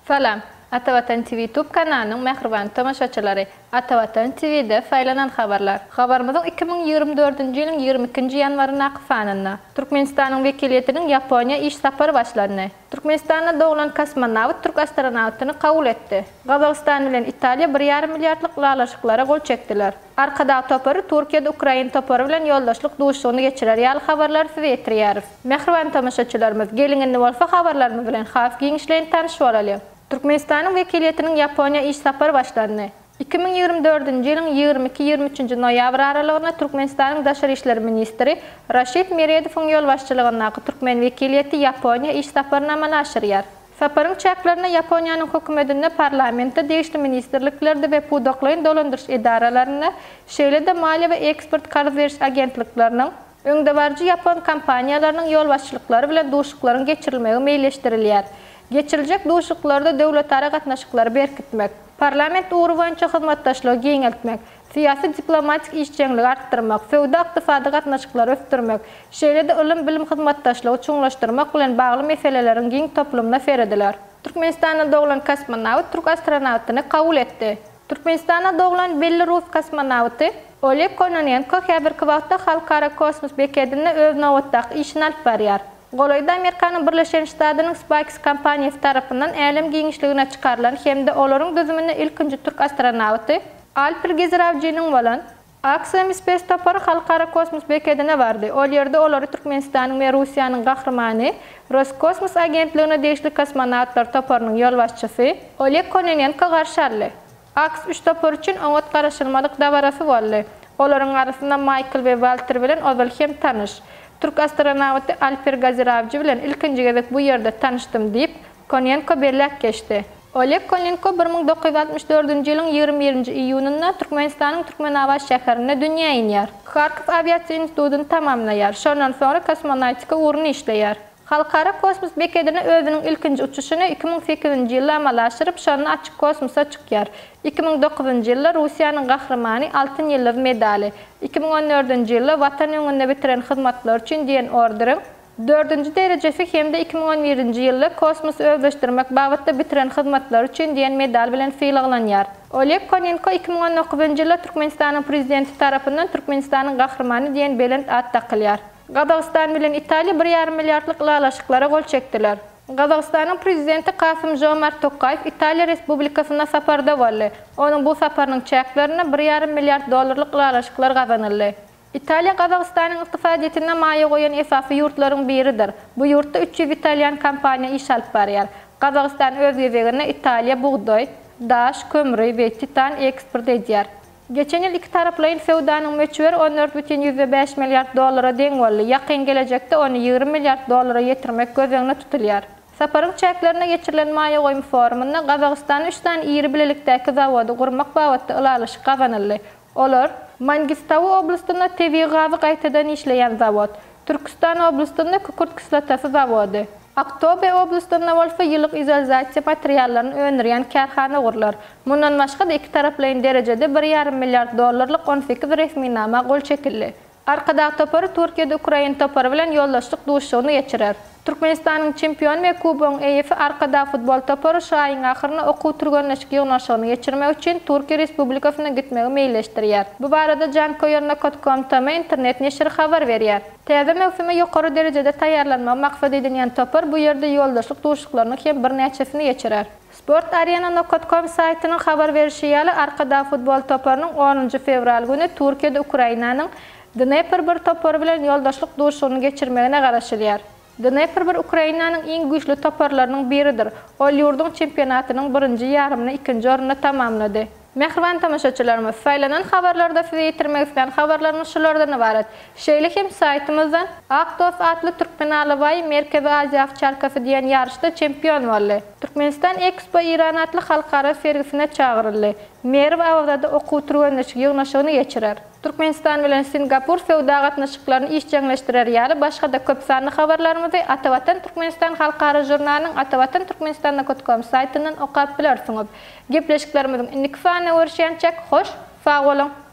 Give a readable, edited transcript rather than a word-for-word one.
Salam, Atavatan TV Tube kanalynyň mähriban tomaşaçylary! Atavatan TV-de saýlanan habarlar. Habarymyzyň 2024-nji ýylyň 22-nji ýanwaryndaky sanynda, Türkmenistanyň wekiliýetiniň Ýaponiýa iş sapary başlandy. Türkmenistanda doglan kosmonawt türk astronawtyny kabul etdi. Gazagystan bilen Italiýa bir ýarym milliardlyk ylalaşyklara gol çekdiler. Arkadag topary Türkiýede ukrain topary bilen ýoldaşlyk duşuşygyny geçirer ýaly habarlary size ýetirýäris. Mähriban tomaşaçylarymyz, geliň indi bolsa habarlarymyz bilen has giňişleýin tanyş bolalyň. Türkmenistanyň wekiliýetiniň Ýaponiýa iş sapary başlandy. 2024-nji ýylyň 22, 23-nji noýabr aralygynda Türkmenistanyň daşary işler ministri Raşid Meredowyň ýolbaşçylygyndaky türkmen wekiliýeti Ýaponiýa iş saparyny amala aşyrýar. Saparyň çäklerinde Ýaponiýanyň hökümetinde, parlamentde, degişli ministrliklerde we pudaklaýyn dolandyryş edaralarynda, şeýle-de maliýe we eksport karz beriş agentlikleriniň, öňdebaryjy ýapon kompaniýalarynyň ýolbaşçylyklary bilen duşuşyklaryň geçirilmegi meýilleşdirilýär. Geçiriljek duşuşyklarda döwletara gatnaşyklary berkitmek, parlament ugry boýunça hyzmatdaşlygy giňeltmek, syýasy-diplomatik işjeňligi artdyrmak, söwda-ykdysady gatnaşyklary ösdürmek, şeýle-de ylym-bilim hyzmatdaşlygy çuňlaşdyrmak bilen bagly meseleleriň giň toplumyna serediler. Türkmenistanda doglan kosmonawt türk astronawtyny kabul etdi. Türkmenistanda doglan belli rus kosmonawty Oleg Kononenko häzirki wagtda Halkara kosmos bekedinde öz nobatdaky işini alyp barýar. Golaýda Amerikanyň Birleşen Ştadynyň SpaceX kompaniýasy tarapyndan älem giňişligine çykarylan hem-de olaryň düzüminde ilkinji türk astronawty Alper Gezerawjynyň bolan Axiom Space topary Halkara kosmos bekedine bardy. Ol ýerde olary Türkmenistanyň we Russiýanyň Gahrymany, Roskosmos agentligine degişli kosmonawtlar toparynyň ýolbaşçysy Oleg Kononenko garşy aldy. Aks üç topar üçin oňat garaşylmadyk dabarasy boldy. Olaryň arasynda Maýkl we Walter bilen ozal hem tanyş. Türk astronawty Alper Gazirawjy bilen ilkinji gezek bu ýerde tanyşdym diýip, Konenko belläp geçdi. Oleg Konenko 1964-nji ýylyň 21-nji iýunynda Türkmenistanyň Türkmenabat şäherinde dünýä inýär. Harkow awiasiýa institutyny tamamlaýar. Şondan soňra kosmonawtika ugruny işleýär. Halkara kosmos bekedine özüniň ilkinji uçuşyny 2008-nji ýylda amala aşyryp, şonda açyk kosmosa çykýar. 2009-njy ýylda Russiýanyň Gahrymany Altyn ýyldyz medaly, 2014-nji ýylda Watan öňünde bitiren hyzmatlary üçin diýen orderiň dördünji derejesi hem-de 2011-nji ýylda Kosmosy özleşdirmek babatda bitiren hyzmatlary üçin diýen medal bilen sylaglanýar. Oleg Konenko 2019-njy ýylda Türkmenistanyň Prezidenti tarapyndan Türkmenistanyň Gahrymany diýen belent at dakylýar. Gazagystan bilen Italiýa bir ýarym milliardlyk ylalaşyklara gol çekdiler. Gazagystanyň Prezidenti Kasym-Žomart Tokaýew Italiýa Respublikasynda saparda boldy. Onuň bu saparynyň çäklerinde bir ýarym milliard dollarlyk ylalaşyklar gazanyldy. Italiýa Gazagystanyň ykdysadyýetinde maýa goýan esasy ýurtlaryň biridir. Bu ýurtda 300 italýan kompaniýa iş alyp barýar. Gazagystan öz gezeginde Italiýa bugdaý, daş, kömri we titan eksport edýär. Geçen ýyl ikitaraplaýyn söwdanyň möçberi 14,5 milliard dollara deň boldy, ýakyn gelejekde ony 20 milliard dollara ýetirmek göz öňünde tutulýar. Saparyň çäklerinde geçirilen maýa goýum forumynda Gazagystanda üç sany iri bilelikdäki zawody gurmak babatda ylalaşyk gazanyldy. Olar, Mangistau oblastynda tebigy gazy gaýtadan işleýän zawod, Türküstan oblastynda kükürt kislotasy zawody, Aktobe oblastynda bolsa ýylyk izolzasiýa materiallaryny öndürýän kärhana gurlar. Mundan başga-da ikitaraplaýyn derejede bir ýarym milliard dollarlyk 18 resminama gol çekildi. Arkadag topary Türkiýede ukrain topary bilen ýoldaşlyk duşuşygyny geçirer. Türkmenistanyň çempiony we kubogyň eýesi Arkadag futbol topary şu aýyň ahyrynda okuw-türgenleşik ýygnaşygyny geçirmek üçin Türkiýe Respublikasyna gitmegi meýilleşdirýär. Bu barada Jankoýer.com.tm internet neşiri habar berýär. Täze möwsüme ýokary derejede taýýarlanmagy maksat edinýän topar bu ýerde ýoldaşlyk duşuşyklarynyň hem birnäçesini geçirer. Sport Arena nokat kom saýtynyň habar berişi ýaly, Arkadag futbol toparynyň onunjy fewral güni Türkiýede Ukrainanyň Dnepr bir topary bilen ýoldaşlyk duşuşygyny geçirmegine garaşylýar. Dnepr bir Ukrainanyň iň güýçli toparlarynyň biridir. Ol ýurduň çempionatynyň birinji ýarymyny ikinji orunda tamamlady. Mähriban tomaşaçylarymyz, saýlanan habarlarda size ýetirmek islän habarlarymyz şulardan ybarat. Şeýle hem saýtymyzdan Ak dost atly türkmen alabaýy Merkezi Aziýa owçarkasy diýen ýaryşda çempion boldy. Türkmenistan Ekspo Iran atly halkara sergisine çagyryldy. Merw Awazada okuw-türgenleşik ýygnaşygyny geçirer. Türkmenistan bilen Singapur söwda gatnaşyklaryny işjeňleşdirer ýaly başga-da köp sanly habarlarymyzy Atavatan Türkmenistan halkara žurnalynyň Atavatan Türkmenistan com saýtyndan okap bilersiňiz. Gepleşiklerimiziň indiki sanynda görüşýänçäk hoş sag boluň!